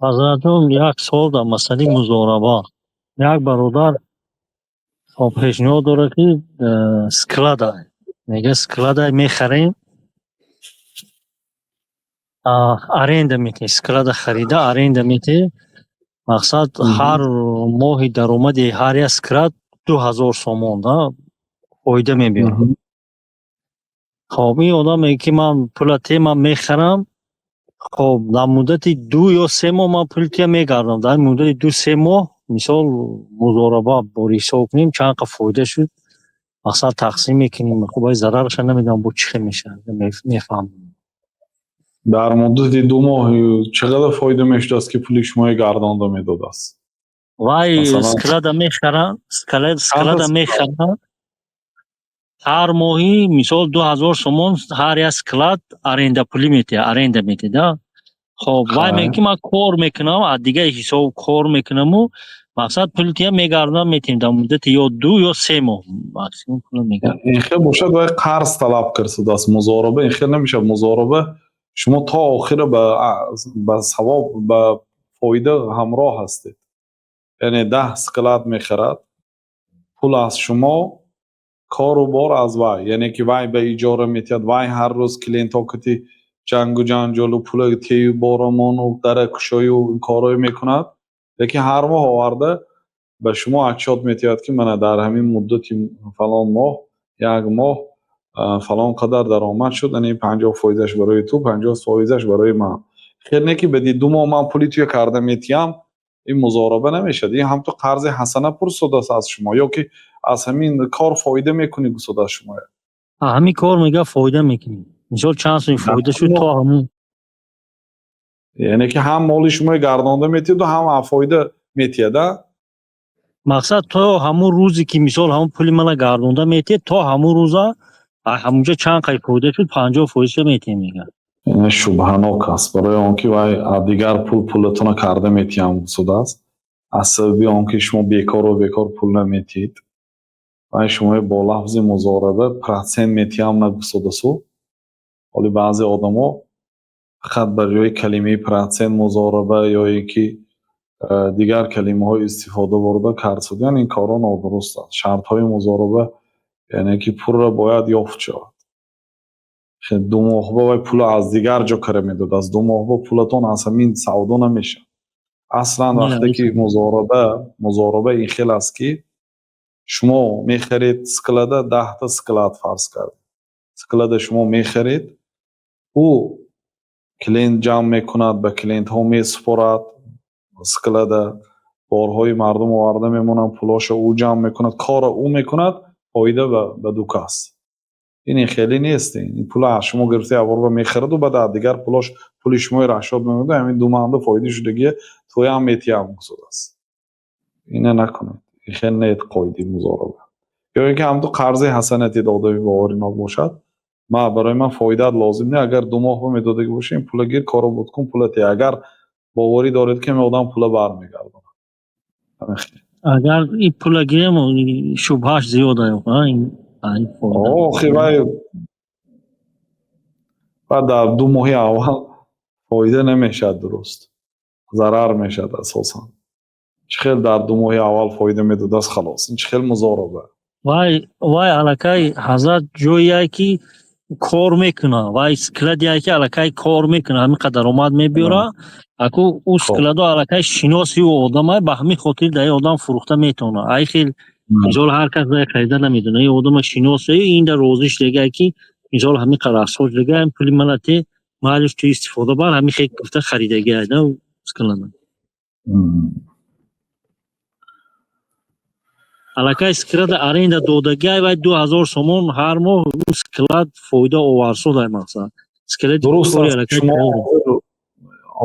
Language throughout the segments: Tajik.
Ҳазратҷон, як суол дар масъалаи музораба. Як бародар пешниҳод дорад, ки склада, мегӯяд, склада мехарем, аренда метиҳем, склада харида, аренда метиҳем. Мақсад, ҳар моҳи даромади ҳар як склад 2000 сомон да фоида мебиёрад. Хоб, ин одам мегӯяд, ки ман пула те, ман мехарам. Хоб, дар муддати 2 ё 3 моҳ ман пули тия мегардам. Дар муддати 2-3 моҳ, мисол, музораба бори ҳисоб кунем, чанд қа фоида шуд, мақсад, тақсим мекунем. Хоб, ай зарараша намедонам, бо чӣ хел мешавад, мефаҳмам. Дар муддати 2 моҳ чӣ қадар фоида мешудааст, ки пули шумои гардонда медодааст? Вай склада мехаранд, склада мехаранд, ҳар моҳи, мисол, 2000 сомон ҳар як склад аренда пулӣ метиҳад, аренда метиҳад. Хоб, вай мегӯяд, ки ман кор мекунам, аз дигари ҳисоб кор мекунаму, мақсад, пули тия мегардонам, метиҳем дар муддати ё 2 ё 3 моҳ максимум пула мегардонам. Ин хел бошад, вай қарз талаб кардааст. Музораба ин хел намешавад. Музораба шумо то охира ба савоб, ба фоида ҳамроҳ ҳастед. Яъне 10 склад мехарад, пул аз шумо, кору бор аз вай. Яъне ки вай ба иҷора метиҳад, вай ҳар рӯз клиентҳо кати ҷангу ҷанҷолу пула тею борамону дара кушою ин корҳое мекунад, лекин ҳар моҳ оварда ба шумо отчёт метиҳад, ки мана дар ҳамин муддати фалон моҳ, як моҳ фалон қадар даромад шуд, ани 50 фоизаш барои ту, 50 фоизаш барои ман. Хел не ки баъди 2 моҳ ман пули туя карда метиҳам, ин музораба намешавад. Ин ҳамту қарзи ҳасана пурсудааст аз шумо ё ки аз ҳамин кор фоида мекунӣ гусудааст шумоя? Ҳамин кор, мега, фоида мекунӣ. Мисол, чанд сум фоида шуд, то ҳамун. Яъне ки ҳам моли шумои гардонда метиҳаду, ҳам фоида метиҳад, а? Мақсад, то ҳамун рӯзе ки, мисол, ҳамун пули мана гардонда метиҳад, то ҳамун рӯза ҳамунҷо чанд қай фоида шуд, 50 фоизша метиҳем, мегӯяд. Ин шубҳанок аст, барои он ки вай аз дигар пул пулатонро карда метиҳам гусудааст. Аз сабаби он ки шумо бекору бекор пул наметиҳед, вай шумои бо лафзи музораба процент метиҳам нагусудасу. Ҳоли баъзе одамо фақат ба ҷои калимаи процент музораба ё ин ки дигар калимаҳо истифода бурда кардсудиян. Ин корҳо нодуруст аст. Шартҳои музораба, яъне ки пурра бояд ёфт шавад. 2 моҳба вай пулро аз дигар ҷо кара медод, аз 2 моҳба пулатон аз ҳамин савдо намешавад аслан. Вақте ки музораба ин хел аст, ки шумо мехаред склада, 10та склад фарз кард, склада шумо мехаред, ӯ клиент ҷамъ мекунад, ба клиентҳо месупорад, склада борҳои мардум оварда мемонанд, пулошо ӯ ҷамъ мекунад, корро ӯ мекунад, фоида ба ду кас. Ин хеле нест. Ин пула аз шумо гирифта, якборба мехараду, баъд аз дигар пулош пули шумои расчёт мемонад, ҳамин ду маҳда фоида шудагия туям метиҳам гусудааст. Ина накунед, ин хел нет қоидаи музораба. Ё ин ки ҳамту қарзи ҳасанати додавӣ боваринок бошад, ма барои ман фоидаат лозим не, агар 2 моҳ медодагӣ бошӣ, ин пула гир, корро буд кун, пула те, агар боварӣ доред, ки ин одам пула бармегардонад. Агар ин пула гирем, шубҳааш зиёд. Охи, вай баъд дар 2 моҳи аввал фоида намешавад, дуруст, зарар мешавад асосан. Чӣ хел дар 2 моҳи аввал фоида медодааст? Халос, ин чӣ хел музораба? Вай аллакай, ҳазрат, ҷое ки кор мекунад, вай складе ки аллакай кор мекунад, ҳамин қадар даромад мебиёрад. Аку ӯ складо аллакай шиноси ӯ одама, ба ҳамин хотир дар ин одам фурӯхта метавонад. Ай хел, мисол, ҳар кас вай харида намедонад, ин одама шиносе, ин дар розиш дега, ки, мисол, ҳамин қадар асоҷ дега, пули мана те, майлиш, ту истифода бар, ҳамин хел гуфта харидагиай да склада. Аллакай склада аренда додагиай, вай 2000 сомон ҳар моҳ ӯ склад фоида оварсодай, мақсад. Дуруст аст. Шумо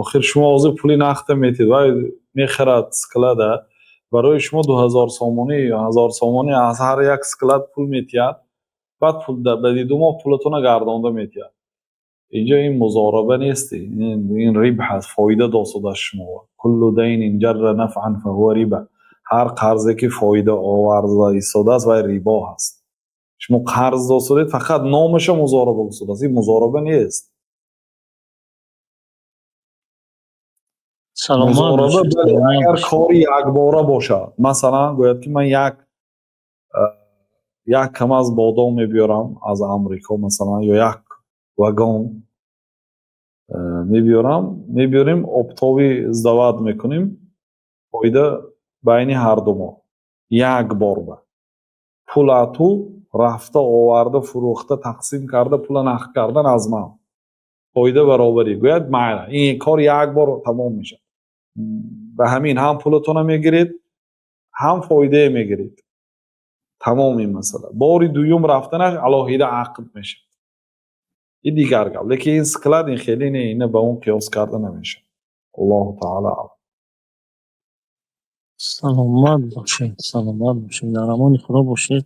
охир, шумо ҳозир пули нақда метиҳед, вай мехарад склада, барои шумо 2000 сомонӣ ё 1000 сомонӣ аз ҳар як склад пул метиҳад, баъд баъди 2 моҳ пулатонро гардонда метиҳад. Инҷо ин музораба нест, ин рибҳ аст, фоида досудааст шумо. Куллу дайнин ҷарра нафъан фаҳува риба. Ҳар қарзе ки фоида оварда истодааст, вай рибо ҳаст. Шумо қарз досудед, фақат номаша музораба гусудааст, ин музораба нест. Саломат Музораба бошед, бале, саломат агар бошед. Кори якбора бошад, масалан, гӯяд, ки ман як КамАЗ бодом мебиёрам аз Амрико, масалан, ё як вагон мебиёрам, мебиёрем, оптовый сдавать мекунем, фоида байни ҳарду мо. Як борба пулату рафта, оварда, фурӯхта, тақсим карда, пула нақд кардан аз ман, фоида баробарӣ, гӯяд, майла, ин кор як бор тамом мешавад. Ба ҳамин ҳам пулатонро мегиред, ҳам фоидае мегиред, тамом ин масъала. Бори дуюм рафтанаш алоҳида ақд мешавад, ин дигар гап. Лекин ин склад ин хеле не, ина ба он қиёс карда намешавад. Аллоҳу таала аълам. Саломат бошед, саломат бошед, дар амони Худо бошед.